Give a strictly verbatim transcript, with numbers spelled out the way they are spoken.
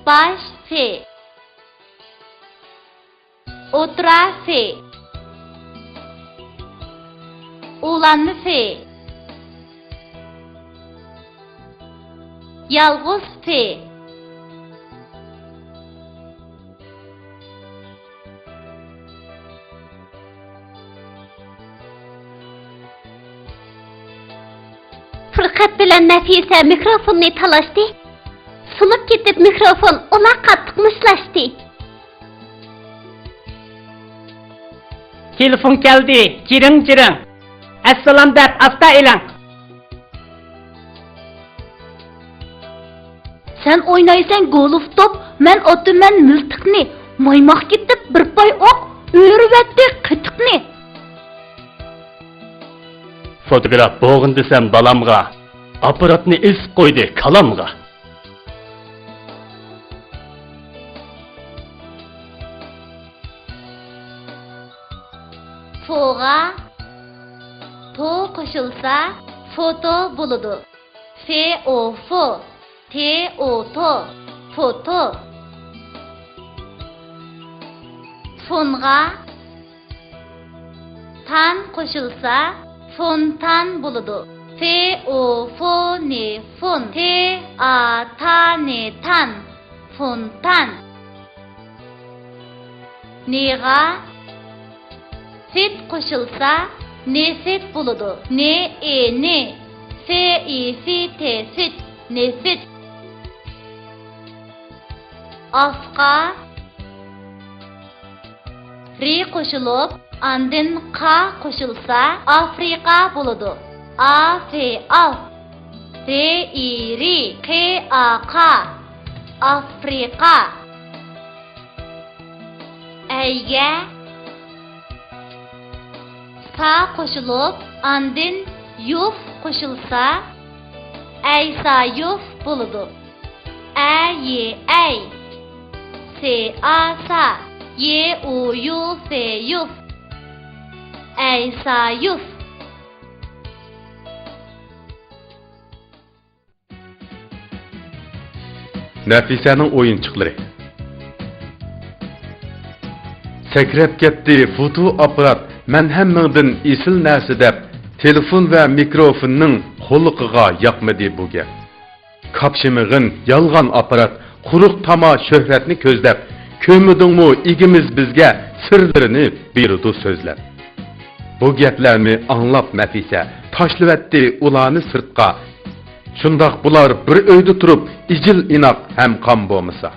باش فې. ئوتتۇرا فې. ئۇلانما فې. يالغۇز فې. پۇرقەت بىلەن نەفىسە مىكروفوننى تالاشتى. سۇنۇپ كېتىپ مىكروفون ئۇلار قاتتىق مۇشتلاشتى. تېلېفون كەلدى، جىرىڭ جىرىڭ. ئەسسالام دەپ ئاستا ئېلىڭ. سەن ئوينايسەن گولف توپ، مەن ئاتىمەن مىلتىقنى. مايماق كېتىپ بىر پاي ئوق، ئۆرۈۋەتتى قېتىقنى. فوتوگراف بوغىن دېسەم بالامغا، ئاپپاراتنى ئېسىپ قويدى كالامغا. فوغا تو قوشۇلسا، فوتو بولىدۇ. فې ئو فو، تې ئو تو، فوتو. فونغا تان قوشۇلسا، فونتان بولىدۇ. فې ئو فو نې فون، تې ئا تا نې تان، فونتان. نېغا فىت قوشۇلسا، نېفىت بولىدۇ. نې ئې نې، فې ئى فى تې فىت، نېفىت. ئافقا رى قوشۇلۇپ، ئاندىن قا قوشۇلسا، ئافرىقا بولىدۇ. ئا فې ئاف، رې ئى رى، قې ئا قا، ئافرىقا. ئەيگە سا قوشۇلۇپ، ئاندىن يۇف قوشۇلسا، ئەيسايۇف بولىدۇ. ئە يې ئەي، سې ئا سا، يې ئۇ يۇ فې يۇف، ئەيسايۇف. نەفىسەنىڭ ئويۇنچۇقلىرى. سەكرەپ كەتتى فوتو ئاپپارات، مەن ھەممىڭدىن ئېسىل نەرسە دەپ، تېلېفون ۋە مىكروفوننىڭ قۇلىقىغا ياقمىدى بۇ گەپ. كاپشىمىغىن يالغان ئاپپارات، قۇرۇق تاما شۆھرەتنى كۆزلەپ، كۆرمىدىڭمۇ ئىگىمىز بىزگە سىرلىرىنى بېرىدۇ سۆزلەپ. بۇ گەپلەرنى ئاڭلاپ نەفىسە تاشلىۋەتتى ئۇلارنى سىرتقا. شۇنداق بۇلار بىر ئۆيدە تۇرۇپ، ئىجىل ئىناق ھەم قان بولمىسا.